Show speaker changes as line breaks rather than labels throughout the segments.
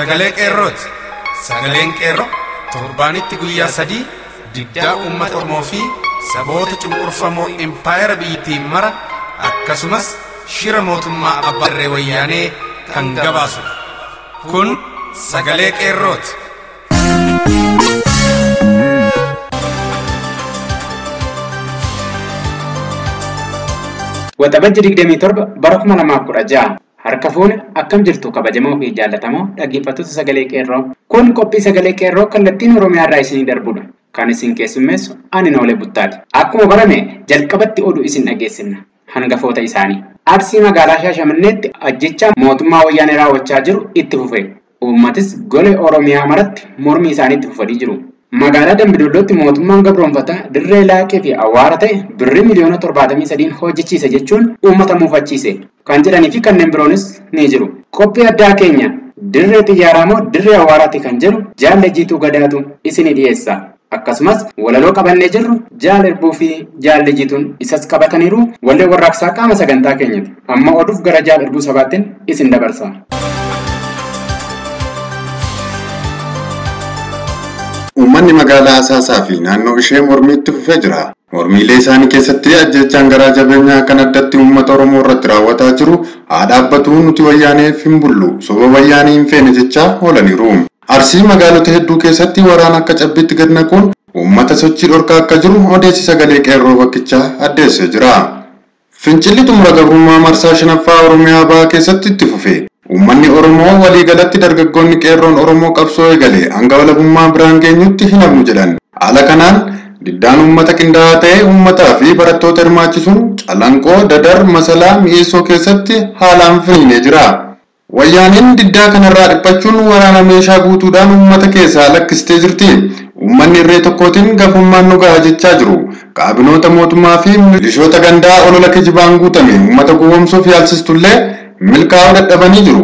Sagalee Qeerrooti. Sagaleen Qeerroo torbaanitti guyyaa 3 diddaa uummata Oromoo fi saboota cunqurfamoo impaayera biyyattii mara akkasumas shira mootummaa abbaa irree wayyaanee kan gabaasudha. Kun Sagalee Qeerrooti.
Waxabajji 27 bara 2016 harka fuune akkam jirtu kabajamoo fi jaallatamoo dhaggeeffattoota Sagalee Qeerroo. Kun qophii Sagalee Qeerroo kallattiin Oromiyaa irraa isinii darbudha. Kan isin keessummeessu ani Noolee Buttaati. Akkuma barame jalqabatti oduu isin dhageessifna. Hangafoota isaanii. Arsii magaalaa Shaashamanneetti ajjechaa mootummaa wayyaanee raawwachaa jiru itti fufe. Uummatis golee Oromiyaa maratti mormii isaanii itti fufanii jiru. Magaalaa Dambidollootti mootummaan gabroonfataa dirree laaqee fi awwaara ta'e birrii miliyoona 73 hojjechiise jechuun uummata muufachiise kan jedhanii fi kanneen biroonis ni jiru. Qophii addaa keenya dirree xiyyaaraa moo dirree awwaaraati kan jedhu Jaalle Jiituu Gadaatu isinii dhiyeessa. Akkasumas walaloo qabannee jirru Jaal Erbuu fi Jaalle Jiituun isas qabataniiru. Wallee warraaqsaa qaama sagantaa keenyati. Amma oduuf gara Jaal Erbuu sabaattiin isin dabarsa.
Uummanni magaalaa Asaasaa fi naannoo ishee mormiitti fufee jira. Mormiilee isaanii keessatti ajjechaan garaa jabeenyaa kan addatti uummata Oromoo irratti raawwataa jiru haa dhaabbatu, nuti wayyaaneef hin bullu, soba wayyaanee hin feene jechaa oolaniiru. Arsii magaalota hedduu keessatti waraana akka cabbiitti gad naquun uummata sochii dhorkaa akka jiru odeessi Sagalee Qeerroo bakkichaa addeessee jira. Fincilli xumura gabrummaa marsaa 5ffaa Oromiyaa bahaa keessatti itti fufe. Uummanni Oromoo waliigalatti dargaggoonni qeerroon Oromoo qabsoo eegale hanga walabummaa biraan geenyutti hin hafnu jedhan. Haala kanaan diddaan uummata qindaa'aa ta'e uummataa fi barattoota hirmaachisuun Calanqoo, Dadar, Masalaa, Mi'eessoo keessatti haalaan finiinee jira. Wayyaaneen diddaa kanarraa dhiphachuun waraana meeshaa guutuudhaan uummata keessaa lakkistee jirti. Uummanni irree tokkootiin gafummaan nu gaha jechaa jiru. Kaabinoota mootummaa fi milishoota gandaa olola kijibaan guutame uummata gowwoomsuuf yaalsistullee milkaa'uu dadhabanii jiru.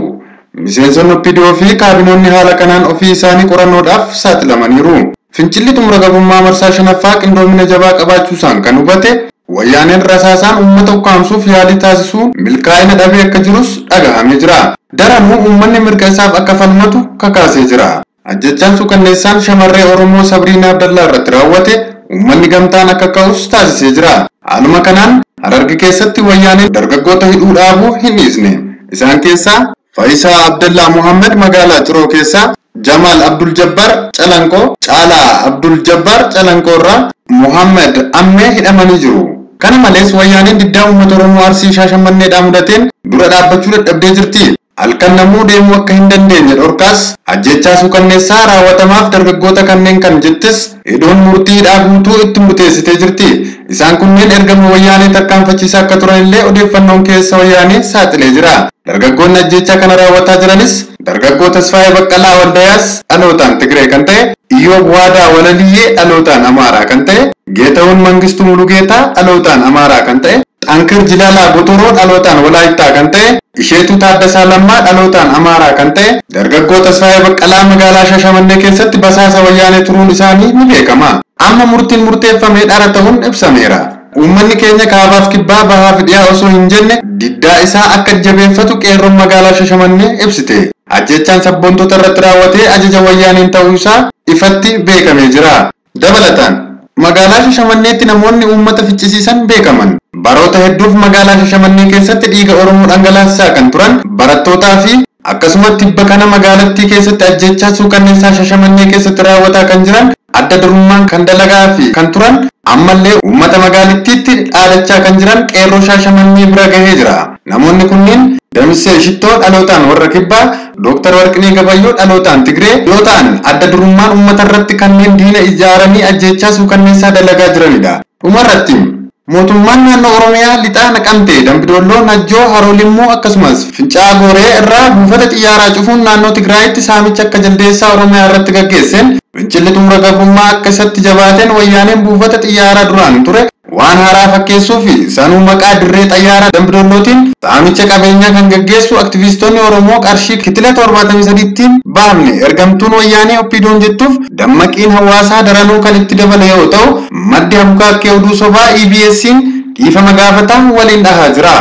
Miseensonni OPDO fi kaabinoonni haala kanaan ofii isaanii qorannoodhaaf saaxilamaniiru. Fincilli xumura gabrummaa marsaa 5ffaa qindoomina jabaa qabaachuusaan kan hubate wayyaaneen rasaasaan uummata ukkaamsuuf yaalii taasisuun milkaa'ina dhabee akka jirus dhagahamee jira. Daranuu uummanni mirga isaaf akka falmatu kakaasee jira. Ajjechaan suukanneessaan shamarree Oromoo Sabriinaa Abdallaa irratti raawwate uummanni gamtaan akka ka'us taasisee jira. Haaluma kanaan Hararge keessatti wayyaaneen dargaggoota hidhuu dhaabuu hin dhiisne. Isaan keessaa Faayisaa Abdallaa Muhammad magaalaa Ciroo keessaa, Jamaal Abdul Jabbar Calanqoo, Caalaa Abdul Jabbar Calanqoo irraa Muhammad Ammee hidhamanii jiru. Kana malees wayyaaneen diddaa uummata Oromoo Arsii Shaashamanneedhaa mudateen dura dhaabbachuu dadhabdee jirti. Halkan namuu deemuu akka hin dandeenye dhorkaas ajjechaa suukanneessaa raawwatamaaf dargaggoota kanneen kan jettes iddoon murtii hidhaa guutuu itti murteessitee jirti. Isaan kunneen ergama wayyaanee tarkaanfachiisaa akka turanillee odeeffannoon keessa wayyaanee saaxilee jira. Dargaggoonni ajjechaa kana raawwataa jiranis dargaggoo Tasfaayee Baqqalaa Waldayaas dhalootaan Tigree kan ta'e, Iyyoob Waadaa Walaliyyee dhalootaan Amaaraa kan ta'e, Geetawun Mangistuu Mulugeetaa dhalootaan Amaaraa kan ta'e, Xankir Jilaalaa Gotoroo dhalootaan Walaayittaa kan ta'e, Isheetuu Taaddasaa Lammaa dhalootaan Amaaraa kan ta'e, dargaggoo Tasfaayee Baqqalaa magaalaa Shaashamannee keessatti basaasa wayyaanee turuun isaanii ni beekama. Amma murtiin murteeffamee dhara ta'uun ibsameera. Uummanni keenya kaabaaf kibbaa bahaa fi dhiyaa osoo hin jenne diddaa isaa akka jabeeffatu qeerroon magaalaa Shaashamannee ibsite. Ajjechaan sabboontota irratti raawwatee ajaja wayyaaneen ta'uu isaa ifatti beekamee jira. Dabalataan magaalaa Shaashamanneetti namoonni uummata ficcisiisan beekaman. Baroota hedduuf magaalaa Shaashamannee keessatti dhiiga Oromoo dhangalaasisaa kan turan barattootaa fi akkasumas tibba kana magaalattii keessatti ajjechaa suukanneessaa Shaashamannee keessatti raawwataa kan jiran adda durummaan kan dalagaa fi kan turan ammallee uummata magaalittiitti dhaadachaa kan jiran qeerroo Shaashamannee bira gahee jira. Namoonni kunneen Damissee Shittoo dhalootaan warra Kibbaa, Dooktar Warqinee Gabayyoo dhalootaan Tigree yoo ta'an adda durummaan uummata irratti kanneen diina ijaaranii ajjechaa suukanneessaa dalagaa jiranidha. Dhumarratti mootummaan naannoo Oromiyaa lixaa Naqamtee, Dambidolloo, Najjoo, Haroolimmoo akkasumas Fincaa'aa Gooree irraa buufata xiyyaaraa cufuun naannoo Tigraayitti saamicha akka jaldeessaa Oromiyaa irratti gaggeesseen fincilli xumura gabrummaa akka isatti jabaateen wayyaaneen buufata xiyyaaraa duraan ture waan haaraa fakkeessuu fi sanuu maqaa dirree xayyaaraa Dambidollootiin saamicha qabeenyaa kan gaggeessu aktivistoonni Oromoo qarshii kitila 73tiin baafne ergamtuun wayyaanee OPDO'n jettuuf dammaqiin hawaasaa daranuu kan itti dabale yoo ta'u maddi habukaakkee oduu sobaa EBS'n dhiifama gaafataa waliin dhahaa jira.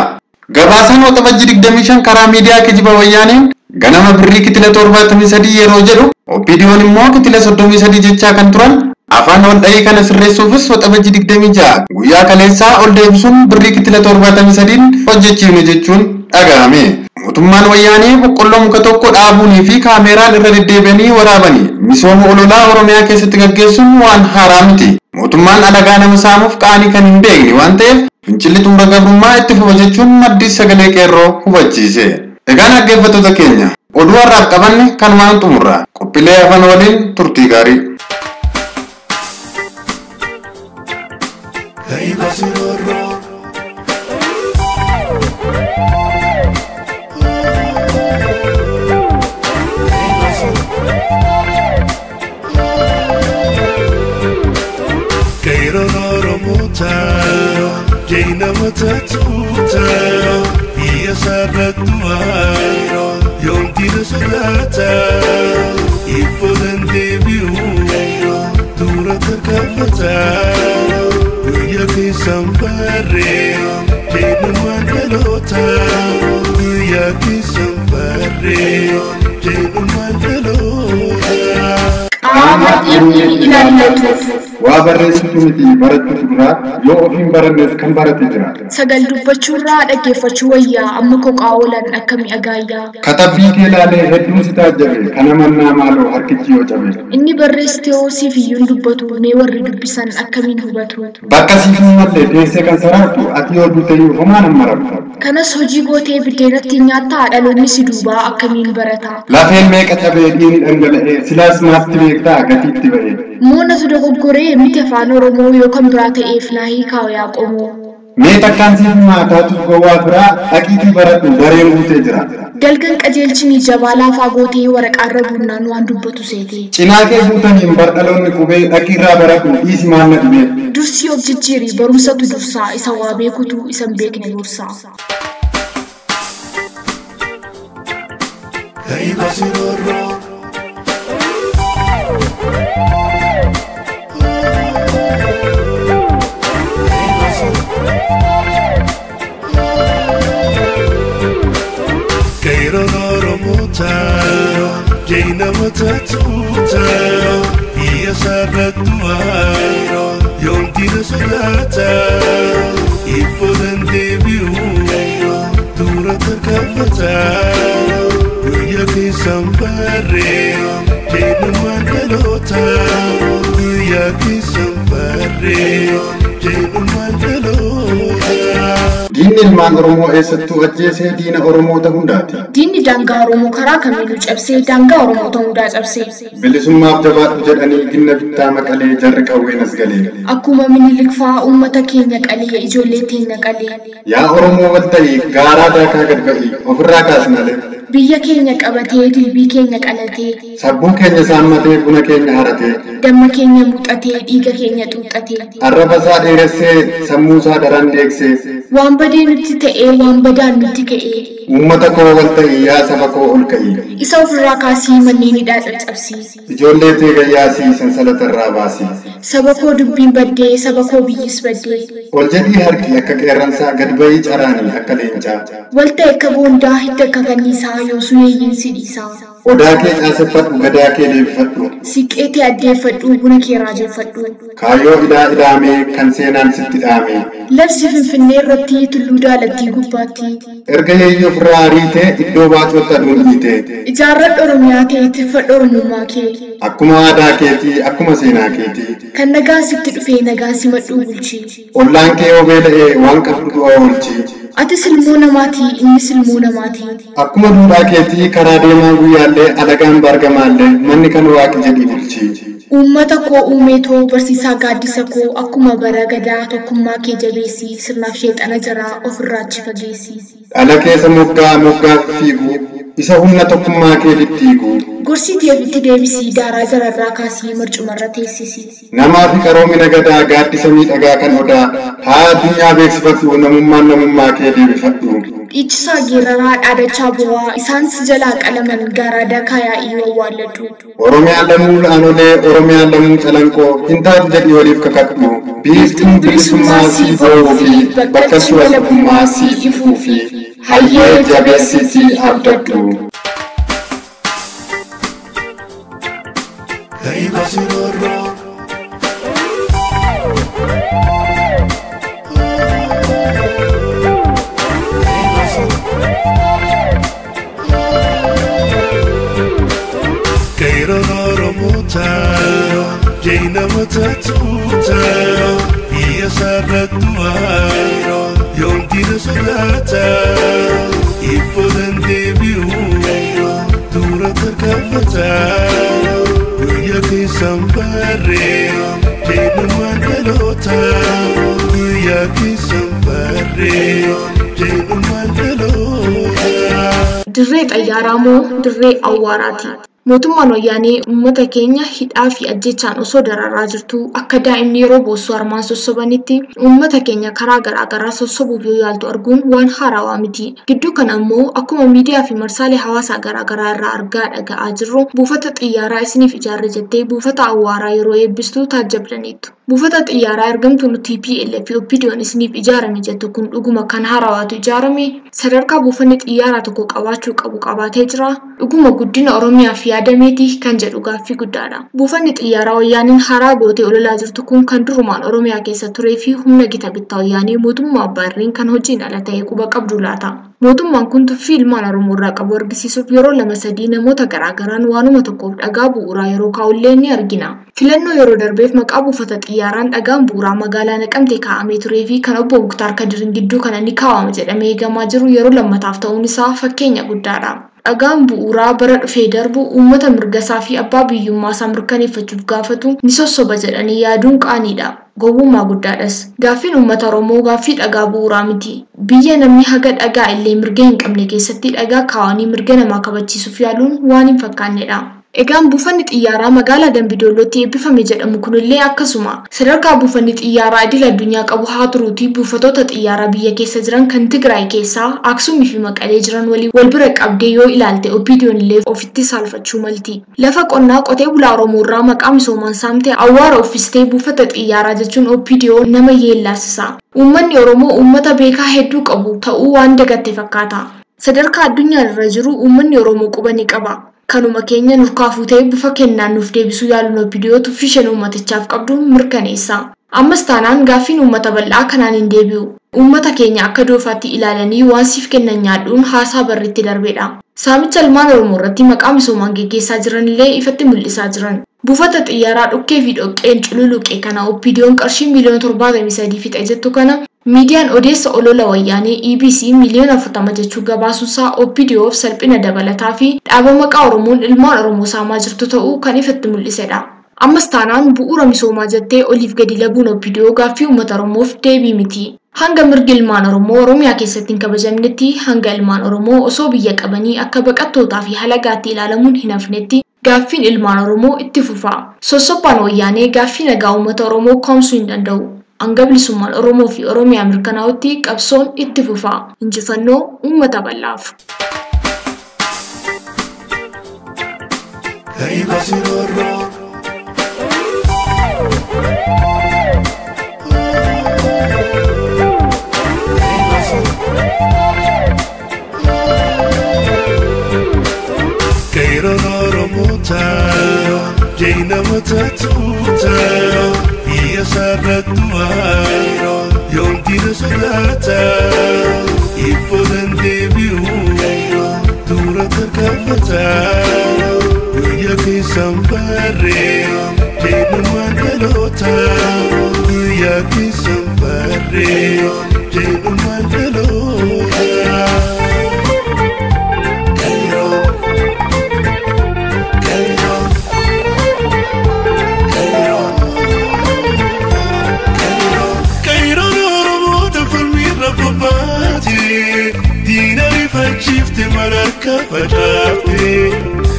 Gabaasaan Waxabajjii 25 karaa miidiyaa kijiba wayyaaneen Ganama birrii kitila 73 yeroo jedhu OPDO'n immoo kitila 33 jechaa kan turan afaan ol dha'ii kana sirreessuufis Waxabajjii 26 guyyaa kaleessaa ol deebisuun birrii kitila 73 hojjechiifne jechuun dhaga'ame. Mootummaan wayyaanee boqqolloo muka tokko dhaabuunii fi kaameeraan irra deddeebi'anii waraabanii misooma ololaa Oromiyaa keessatti gaggeessuun waan haaraa miti. Mootummaan alagaa nama saamuuf qaanii kan hin beekne waan ta'eef fincilli xumura gabrummaa itti fufa jechuun maddi sagalee qeerroo hubachiise. Egaan dhaggeeffattoota keenya oduu har'aaf qabanne kanumaan xumurra. Qophiilee hafan waliin turtii gaarii.
Qaama dhimmi ilaallatuuf.
Waa barreessitu miti barachuutu dura yoo ofiin barannes kan barate jira.
Sagal dubbachuurraa dhaggeeffachuu wayyaa amma koqaa oolan akka mi'a gaayyaa.
Katabbii kee ilaalee hedduun si taajjabe kana mannaa maaloo harkichi yoo cabe.
Inni barreessite hoo siif iyyuu hin dubbatu mee warri dubbisan akkamiin hubatu.
Bakka siif hin malle teessee kan saraartu ati yoo duute iyyuu homaa nan marartu.
Kanas hojii gootee biddeenatti nyaattaa dhaloonni si duubaa akkamiin barata.
Lafeen meeqa cabee dhiigni dhangala'ee silaas maafti beektaa gatiitti ba'e.
Moonatu dogoggoree miti afaan Oromoo yoo kan biraa ta'eef naa hiikaa yaa qomoo.
Mee takkaan siif himaa taatus gowwaa firaa dhaqiitii baradhu dareen guutee jira.
Dalgan qajeelchini jabaa laafaa gootee waraqaarra bunnaan waan dubbatu seete.
Cinaa kee guutaniin bardhaloonni qubee dhaqiirraa baradhu dhiisi maal na dhibee.
Dursii of jijjiiri barumsatu dursaa isa waa beekutu isa hin beekne gorsaa.
Diinni ilmaan Oromoo eessattuu ajjeesee diina Oromoota hundaati.
Diinni daangaa Oromoo karaa kamiinuu cabsee daangaa Oromoota hundaa cabsee.
Bilisummaaf jabaadhu jedhanii ginna bittaa maqalee jarri qawween as galee.
Akkuma Minilik fa'aa uummata keenya qalee ijoollee teenya qalee.
Yaa Oromoo wal ta'ii gaaraa daakaa gad ba'ii ofirraa kaasi malee.
Biyya keenya qabatee dilbii keenya qalatee.
Sabbuu keenya saammatee buna keenya haratee.
Damma keenya muuxatee dhiiga keenya xuuxatee.
Arraba isaa dheeressee sammuu isaa daran deegsee.
Waan badee nutti ta'ee waan badaan nutti ka'ee.
Uummata koo wal ta'ii yaa saba koo ol ka'ii.
Isa ofirraa kaasii manneen hidhaa caccabsii.
Ijoollee tee gayyaasii sansalata irraa baasii.
Saba koo dubbiin baddee saba koo biyyis baddee.
Ol jedhii harki akka qeerransaa gad ba'ii caraanii akka leencaa.
Wal ta'e akka boondaa hidda akka kanniisaa yoosuu yeeyyiin si dhiisaa.
Odaa kee caaseffadhu gadaa kee deebifadhu.
Siqqee tee addeeffadhu buna kee raajeffadhu.
Kaayyoo ilaa ilaamee kan seenaan sitti dhaame.
Labsi Finfinnee irratti tulluu daalattii gubbaatti.
Erga yeeyyii ofirraa ariitee iddoo baacootti aduun dhiite.
Ijaarradhu Oromiyaa kee tiffadhu Oromummaa kee.
Akkuma aadaa keetii akkuma seenaa keetii.
Kan nagaan sitti dhufee nagaan simadhuu bulchi.
Ollaan kee yoo beela'ee waan qabdu du'a oolchi.
Atis ilmoo namaati innis ilmoo namaati.
Akkuma duudhaa keetii karaa deemaa guyyaallee alagaan baargamaallee manni kan waaqi jedhii bulchi.
Uummata koo uumeetoo barsiisaa gaaddisa koo akkuma bara gadaa tokkummaa kee jabeessi sirnaaf sheexana jaraa ofirraa achi fageessi.
Dhala keessa moggaa moggaaf fiigu isa humna tokkummaa kee diddiigu.
Gorsii ofitti deebisii daaraa jararraa kaasii marcumarra teessisi.
Namaa fi qaroomina gadaa gaaddisa miidhagaa kan odaa haa addunyaa beeksifadhu namummaan namummaa kee deebifadhu.
Dhiichisaa geeraraa dhaadachaa bu'aa isaan si jalaa qalaman gaaraa dakaa yaa'ii wawwaalladhu.
Oromiyaan lamuu aanolee Oromiyaan lamuu calanqoo hin taatu jedhii waliif kakadhu. Biiftuun bilisummaa sii ba'uu fi bakka walabummaa sii ifuu fi hayyee jabeessiitii abdadhu.
Jaina matatuta iya sarratua yomtina sodata ifodan debiu dura tarkafata guyya keessan barre jainummaan dhaloota guyya keessan barre jainummaan dhaloota.
Dirree xayyaaraa moo dirree awwaaraati? Mootummaan wayyaanee uummata keenya hidhaa fi ajjechaan osoo dararaa jirtu akka daa'imni yeroo boossuu armaan sossobanitti uummata keenya karaa garaa garaa sossobuuf yoo yaaltu arguun waan haarawaa miti. Gidduu kana immoo akkuma miidiyaa fi marsaalee hawaasaa garaa garaa irraa argaa dhaga'aa jirru buufata xiyyaaraa isiniif ijaarre jettee buufata awwaaraa yeroo eebbistu taajjabdaniitu. Buufata xiyyaaraa ergamtuun TPLF fi OPDO'n isiniif ijaarame jettu kun dhuguma kan haarawaatu ijaarame sadarkaa buufanni xiyyaaraa tokko qabaachuu qabu qabaatee jira. Dhuguma guddina Oromiyaaf yaadameeti kan jedhu gaaffii guddaadha. Buufanni xiyyaaraa wayyaaniin haaraa gootee ololaa jirtu kun kan durumaan Oromiyaa keessa turee fi humna gita bittaa wayyaanii mootummaa abbaa irreen kan hojiin ala ta'e quba qabdu laata. Mootummaan kun tuffii ilmaan Oromoo irraa qabu argisiisuuf yeroo 2-3 namoota garaa garaan waanuma tokkoof dhagaa bu'uuraa yeroo kaa'ullee ni argina. Filannoo yeroo darbeef maqaa buufata xiyyaaraan dhagaan bu'uuraa magaalaa Naqamtee kaa'amee turee fi kan obbo Muktaar Kadiriin gidduu kana ni kaawwama jedhamee eegamaa jiru yeroo lammataaf ta'uun isaa fakkeenya guddaadha. Dhagaan bu'uuraa bara dhufee darbu uummata mirgasaa fi abbaa biyyummaa isaa mirkaneeffachuuf gaafatu ni sossoba jedhanii yaaduun qaaniidha. Gowwummaa guddaadhas. Gaaffiin uummata Oromoo gaaffii dhagaa bu'uuraa miti. Biyya namni haga dhagaa illee mirga hin qabne keessatti dhagaa kaawwanii mirga namaa kabachiisuuf yaaluun waan hin fakkaannedha. Egaan buufanni xiyyaaraa magaalaa Dambidollootti eebbifame jedhamu kunillee akkasuma sadarkaa buufanni xiyyaaraa idil addunyaa qabu haa turuutii buufatoota xiyyaaraa biyya keessa jiran kan Tigraay keessaa Aksumii fi Maqalee jiran waliin wal bira qabdee yoo ilaalte OPDO'n illee ofitti saalfachuu malti. Lafa qonnaa qotee bulaa Oromoo irraa maqaa misoomaan saamtee awwaara uffistee buufata xiyyaaraa jechuun OPDO nama yeellaasisa. Uummanni Oromoo uummata beekaa hedduu qabu ta'uu waan dagatte fakkaata. Sadarkaa addunyaa irra jiru uummanni Oromoo quba ni qaba. Kanuma keenya nurkaa fuutee bifa kennaan nuuf deebisuu yaaluun OPDO tuffii isheen uummatichaaf qabdu mirkaneessa. Ammas taanaan gaaffiin uummata bal'aa kanaan hin deebi'u. Uummata keenya akka doofaatti ilaalanii waan siif kennan nyaadhuun haasaa barriitti darbedha. Saamicha ilmaan Oromoo irratti maqaa misoomaan geggeessaa jiranillee ifatti mul'isaa jiran. Buufata xiyyaaraa dhukkee fi dhoqqeen cululuqe kana OPDO'n qarshii miliyoona 73 fixe jettu kana miidiyaan odeessa olola wayyaanee EBC miliyoona 40 jechuu gabaasuunsaa OPDOf salphina dabalataa fi dhaaba maqaa Oromoon ilmaan Oromoo saamaa jirtu ta'uu kan ifatti mul'isedha. Ammas taanaan bu'uura misoomaa jettee oliif gadi labuun OPDO gaaffii uummata Oromoof deebii miti. Hanga mirgi ilmaan Oromoo Oromiyaa keessatti hin kabajamnetti, hanga ilmaan Oromoo osoo biyya qabanii akka baqattootaa fi halagaatti ilaalamuun hin hafnetti gaaffiin ilmaan Oromoo itti fufa. Sossobbaan wayyaanee gaaffii nagaa uummata Oromoo koomsuu hin danda'u. Hanga bilisummaan Oromoo fi Oromiyaa mirkanaa'utti qabsoon itti fufa. Injifannoo uummata bal'aaf.
Qeerroon Oromoota jaina matatuuta biyya sarrattu'a yoomtina sodaata ifoodhaan deebi'u dura tarkaanfata guyya keessan barre jainummaan dhaloota guyya keessan barre jainummaan dhaloota. Diina rifachiifte malarka facaafte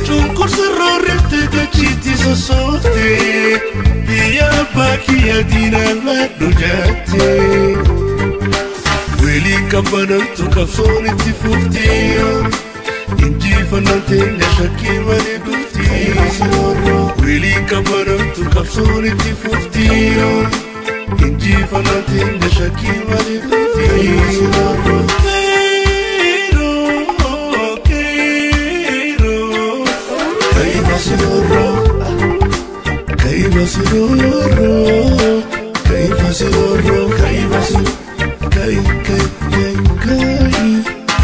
cunqursa roorrifte dachiitti sossoofte biyya abbaa kiyya diinaan laadhu jaatte. Waliin qabbanamtu qabsoon itti fufti injifannaan teenya shakkii malee dhufti. Waliin qabbanamtu qabsoon itti fufti injifannaan teenya shakkii malee dhufti. Siroro, Kaifa Siroro, Kaifa Kai Kai Kai Kai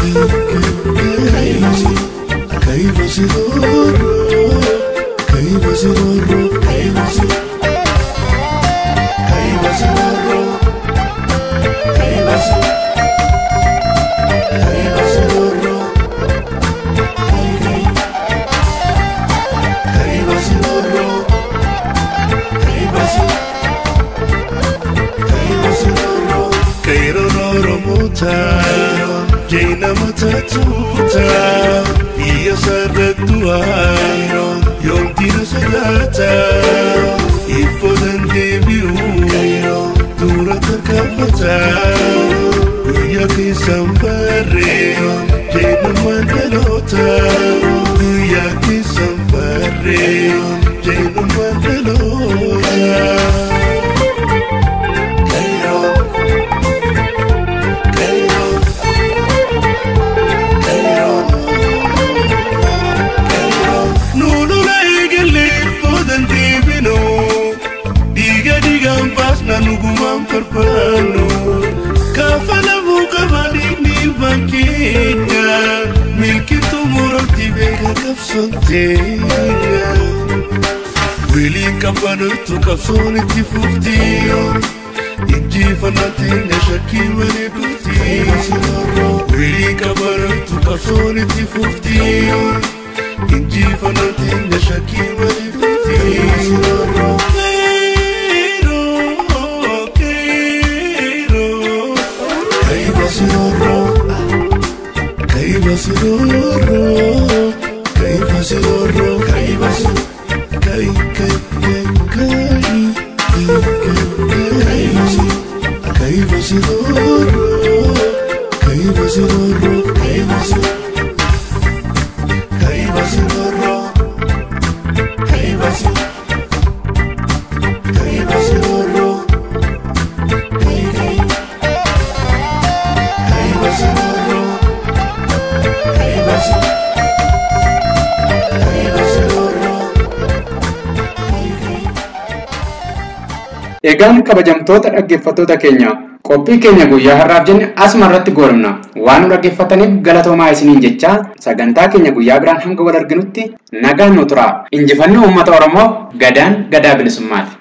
Kai Kaifa Siroro, Kaifa Siroro, Kaifa Kaifa Siroro, Kaifa Kaifa Siroro, Kaifa Siroro. Kairororomota, Jaina matatuta, Iya sarratua, Yomtira sadata, Ifodan debiu, Dura tarkafata, Guyya keessan barre, Jaina mandalota, Guyya keessan barre, Jaina mandalota. Nugumaan farfaannu kaafalamu qabanii ilmaan keenya milkituu murtii beeka qabsoon teenya. Wiliin qabbanootu qabsoon itti fufti injifannaa teenya shakkii malee dhufti. Wiliin qabbanootu qabsoon itti fufti injifannaa teenya shakkii malee dhufti. Kaifa Siroro, Kaifa Siroro, Kaifa Kai Kai Kai Kai Kai Kaifa Siroro, Kaifa Siroro, Kaifa Kaifa Siroro, Kaifa Kaifa Siroro, Kai Kai Kaifa Siroro.
Egaan kabajamtoota dhaggeeffattoota keenya qophii keenya guyyaa har'aaf jenne asuma irratti goolabna. Waan nu dhaggeeffataniif galatoomaa isiniin jechaa sagantaa keenya guyyaa biraan hanga wal arginutti nagaan nu turaa. Injifannoo uummata Oromoof gadaan gadaa bilisummaati.